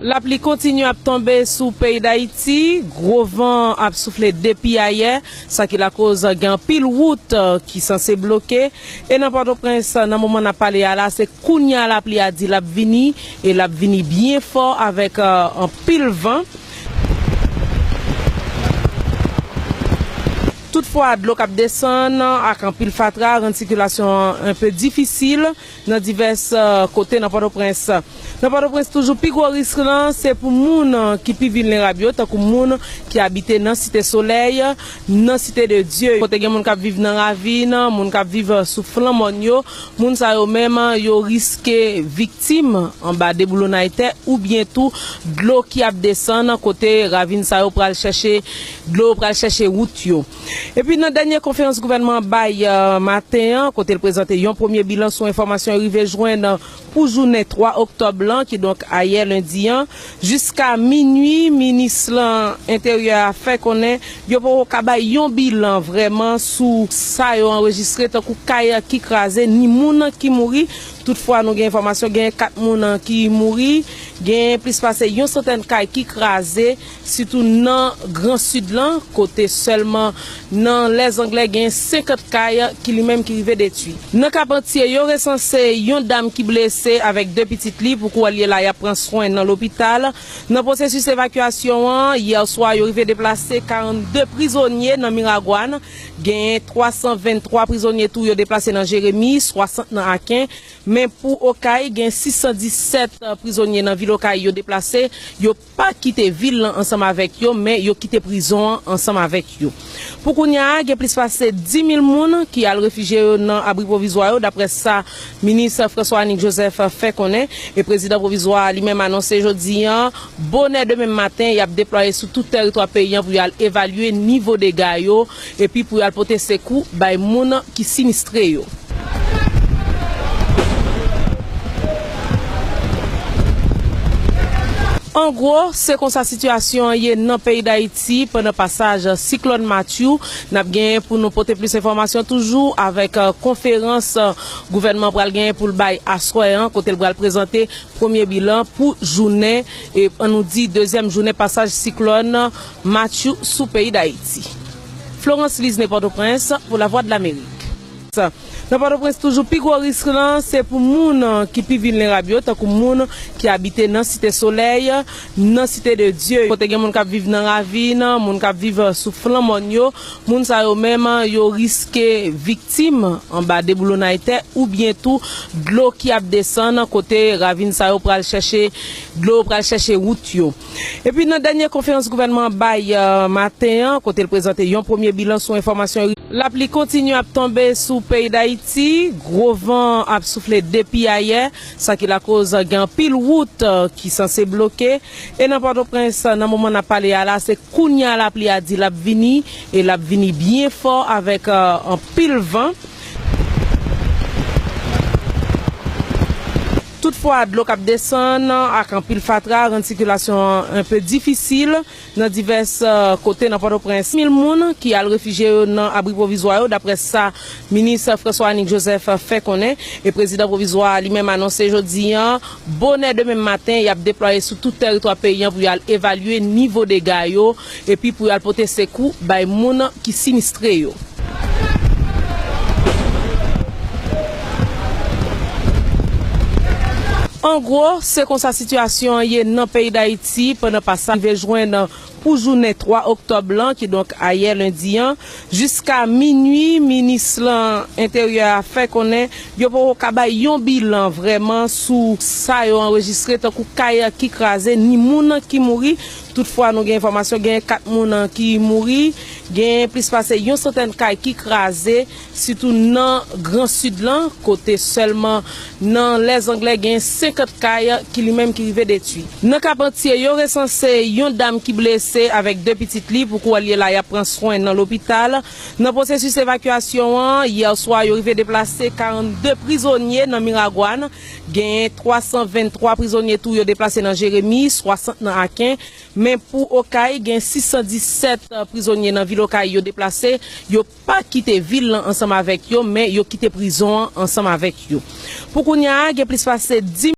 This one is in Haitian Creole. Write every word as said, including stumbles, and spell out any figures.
Lapli kontinye ap tonbe sou peyi Dayiti, gwo van ap soufle depi ayè, sa ki lakoz gen anpil wout, eh, ki sanse bloke. E nan Pòtoprens, nan moman n ap pale a la, se kounye a lapli a di l ap vini, e l ap vini byen fò avèk, eh, anpil van. Toutfwa, dlo k ap desann ak anpil fatra rann sikilasyon an enpe difisil nan divès, eh, kote nan Pòtoprens. Nan Pòtoprens toujou, pi gwo risk lan se pou moun, eh, ki pi vilnerab yo, tankou moun ki abite nan Site Solèy, nan Site de Dye, kote gen moun k ap viv nan ravin, moun k ap viv, eh, sou flan mòn yo. Moun sa yo menm, eh, yo riske viktim anba deboulonay tè oubyen tou dlo ki ap desann kote ravin sa yo pral chèche dlo, pral chèche wout yo. Epi nan dènye konferans gouvènman an bay, eh, maten an, kote l prezante yon premye bilan sou enfòmasyon yo rive jwenn, eh, pou jounen twa oktòb lan, kidonk ayè lendi an, jiska minui, minis lan enteryè a fè konnen yo poko ka bay yon bilan vrèman sou sa yo anrejistre tankou kay ki kraze, ni moun ki mouri. Toutfwa, nou gen enfòmasyon, gen kat moun ki mouri, gen plis pase yon santèn kay ki kraze, sitou nan Gran Sid lan, kote sèlman nan Lèzanglè gen senkant kay ki li menm ki rive detwi. Nan Kapantye, yo resanse yon dam ki blese avèk de pitit li. Pou kounye a la, y ap pran swen nan lopital. Nan pwosesis evakyasyon an, yè swa, yo rive deplase karannde prizonye nan Miragwàn. Gen twa san venntwa prizonye tou yo deplase nan Jeremi, swasant nan Aken. Men pou Okay, gen sis san disèt prizonye nan vil Okay yo deplase. Yo pa kite vil lan ansanm avèk yo, men yo kite prizon an ansanm avèk yo. Pou kounye a, gen plis pase dis mil moun ki al refijye yo nan abri pwovizwa yo, daprè sa minis François Anik Joseph fè konnen. E prezidan pwovizwa a li menm anonse jodi a, bonè demen maten, y ap deplwaye sou tout tèritwa peyi an pou y al evalye nivo dega yo, epi pou y al pote sekou bay moun ki sinistre yo. An gwo, se konsa sitiyasyon an ye nan peyi Dayiti pandan pasaj siklòn Matthew. N ap genyen pou nou pote plis enfòmasyon toujou avèk, eh, konferans, eh, gouvènman pral genyen pou l bay aswè an, kote l pral prezante premye bilan pou jounen, e ann nou di dezyèm jounen pasaj siklòn Matthew sou peyi Dayiti. Florence Lisne, Pòtoprens, pou Lavwadlamerik. Nan Pòtoprens toujou, pi gwo risk lan se pou moun, eh, ki pi vilnerab yo, tankou moun ki abite nan Site Solèy, nan Site de Dye, kote gen moun k ap viv nan ravin, moun k ap viv, eh, sou flan mòn yo. Moun sa yo menm, eh, yo riske viktim anba deboulonay tè oubyen tou dlo ki ap desann kote ravin sa yo pral chèche dlo, pral chèche wout yo. Epi nan dènye konferans gouvènman an bay, eh, maten an, kote l prezante yon premye bilan sou enfòmasyon, lapli kontinye ap tonbe sou peyi Dayiti, gwo van ap soufle depi ayè, sa ki lakoz gen anpil wout, eh, ki sanse bloke. E nan Pòtoprens, nan moman n ap pale a la, se kounye a lapli a di l ap vini, e l ap vini byen fò avèk, eh, anpil van. Toutfwa, dlo k ap desann ak anpil fatra rann sikilasyon an enpe difisil nan divès, eh, kote nan Pòtoprens. Mil moun ki al refijye yo nan abri pwovizwa yo, daprè sa minis François Anik Joseph fè konnen. E prezidan pwovizwa a li menm anonse jodi a, bonè demen maten, y ap deplwaye sou tout tèritwa peyi an pou y al evalye nivo dega yo, epi pou y al pote sekou bay moun ki sinistre yo. An gwo, se konsa sitiyasyon an ye nan peyi Dayiti pandan pasaj rive jwenn pou jounen twa oktòb lan, kidonk ayè lendi an, jiska minui, minis lan enteryè a fè konnen yo poko ka bay yon bilan vrèman sou sa yo anrejistre tankou kay ki kraze, ni moun ki mouri. Toutfwa, nou gen enfòmasyon, gen kat moun ki mouri, gen plis pase yon santèn kay ki kraze, sitou nan Gran Sid lan, kote sèlman nan Lèzanglè gen senkant kay ki li menm ki rive detwi. Nan Kapantye, yo resanse yon dam ki blese avèk de pitit li. Pou kounye a la, y ap pran swen nan lopital. Nan pwosesis evakyasyon an, yè swa, yo rive deplase karannde prizonye nan Miragwàn. Gen twa san venntwa prizonye tou yo deplase nan Jeremi, swasant nan Aken. Men pou Okay, gen sis san disèt prizonye nan vil Okay yo deplase. Yo pa kite vil lan ansanm avèk yo, men yo kite prizon an ansanm avèk yo. Pou kounye a, gen plis pase dis